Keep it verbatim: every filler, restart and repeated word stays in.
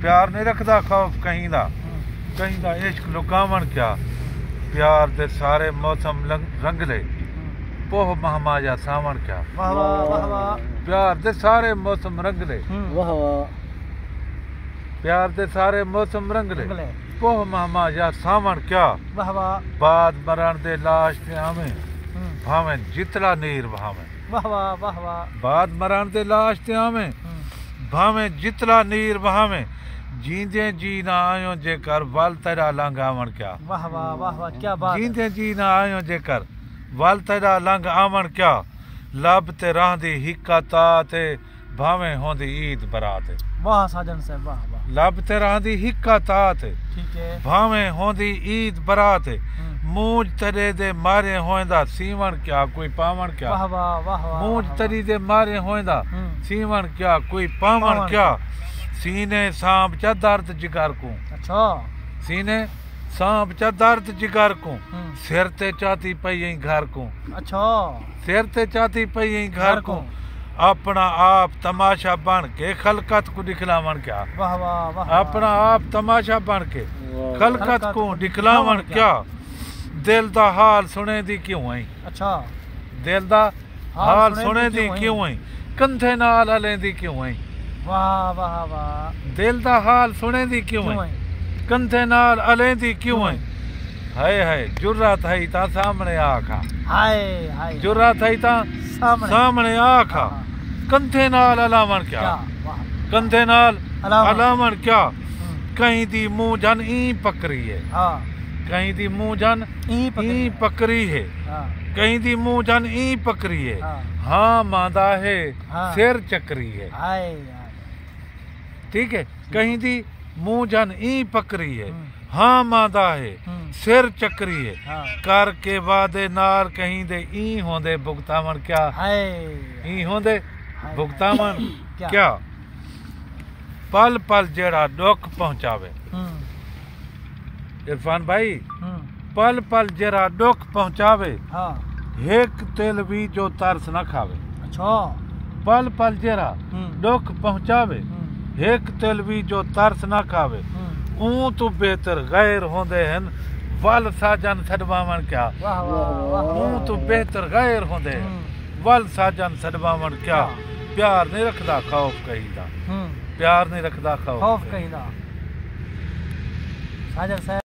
پیار نہیں رکھدا خوف کہیں دا، کہیں دا عشق لکاوݨ کیا؟ پیار دے سارے موسم لنگ-، رنگلے، پوہ مہما یا ساوݨ کیا؟ واہ واہ، واہ واہ۔ پیار دے سارے موسم رنگلے، واہ واہ۔ پیار دے سارے موسم رنگلے، رنگلے۔ پوہ مہما یا ساوݨ کیا؟ واہ واہ۔ بعد مرݨ دے لاش تے آویں، ہوں۔ بھاویں جتلا نیر وہاویں۔ واہ واہ، واہ واہ۔ بعد مرݨ دے لاش تے آویں، ہوں۔ بھاویں جتلا نیر وہاویں، جیندیں جی نہ آیوں جے کر ول تیݙا لنگھ آوݨ کیا؟ واہ واہ، واہ واہ، کیا بات ہے۔ جیندیں جی نہ آیوں جے کر ول تیݙا لنگھ آوݨ کیا؟ لب تے رہندی ہکا تات ہے، بھاویں ہوندی عید برات ہے۔ واہ ساجن صاحب، واہ واہ۔ لب تے رہندی ہکا تات ہے، ٹھیک ہے۔ بھاویں ہوندی عید برات ہے۔ ہوں۔ مونجھ تݙے دے مارے ہوئیں دا سیوݨ کیا کوئی پاوݨ کیا؟ واہ واہ، واہ واہ، مونجھ واہ واہ۔ تݙی دے مارے ہوئیں دا ہوں۔ سیوݨ کیا کوئی پاوݨ پاوݨ کیا؟ کیا؟ سینے سانب چا درد جگر کوں۔ اچھا۔ سینے سانب چا درد جگر کوں۔ ہوں۔ سر تے چاتی پئی ایں گھر کوں۔ اچھا۔ سر تے چاتی پئی ایں گھر گھر کوں۔ کوں۔ اپݨا آپ تماشا بݨ کے خلقت کوں ݙکھلاوݨ کیا؟ واہ واہ، واہ واہ۔ اپݨا آپ تماشا بݨ کے واہ۔ خلقت خلقت کوں کوں ݙکھلاوݨ ݙکھلاوݨ کیا؟ کیا؟ دل دا حال سݨیندی کیوں ایں؟ اچھا۔ دل دا حال حال سݨیندی سݨیندی کیوں کیوں ایں؟ ایں؟ کندھے نال الیندی کیوں ایں؟ واہ واہ واہ۔ دل دا حال سݨیندی کیوں کیوں ایں؟ ایں؟ کندھے نال الیندی کیوں کیوں ایں؟ ایں؟ ہائے ہائے، جرات ہئی تاں سامݨے آکھا۔ ہائے ہائے۔ جرات ہئی تاں سامݨے۔ سامݨے آکھا۔ ہاں۔ کندھے نال الاوݨ کیا؟ کیا؟ واہ۔ کندھے نال الاوݨ۔ الاوݨ کیا؟ ہوں۔ کہیں دی مونجھ ہن ایں پکری ہے۔ ہاں۔ کہیں دی مونجھ ہن ایں پکری ایں ہے۔ پکری ہے۔ ہاں۔ کہیں دی مونجھ ہن ایں پکری ہے۔ ہاں۔ ہاں ماندا ہے، ہاں۔ سر چکری ہے۔ ہائے ہائے۔ ٹھیک ہے؟ کہیں دی مونجھ ہن ایں پکری ہے۔ ہوں۔ ہاں ماندا ہے، ہوں۔ سر چکری ہے۔ ہاں۔ کر کے وعدے نال کہیں دے ایں ہوندے بھگتاوݨ کیا؟ ہائے۔ ایں ہوندے ہائے۔ بھگتاوݨ کیا؟ کیا؟ پل پل جیڑھا ݙکھ پہنچاوے۔ ہوں۔ عرفان بھائی، ہوں۔ پل پل جیڑھا ݙکھ پہنچاوے، ہاں۔ ہک تل وی جو ترس نہ کھاوے۔ اچھا۔ پل پل جیڑھا ہوں۔ ݙکھ پہنچاوے، ہوں۔ ہک تل وی جو ترس نہ کھاوے۔ ہوں۔ اوں توں بہتر غیر ہوندے ہن، ول ساجن سݙواوݨ کیا؟ واہ واہ، واہ واہ۔ اوں توں بہتر غیر ہوندے ہن، ہوں۔ ول ساجن سݙواوݨ کیا؟ ہاں۔ پیار نہیں رکھدا خوف کہیں دا۔ ہوں۔ پیار نہیں رکھدا خوف خوف کہیں کہیں دا۔ ساجن صاحب۔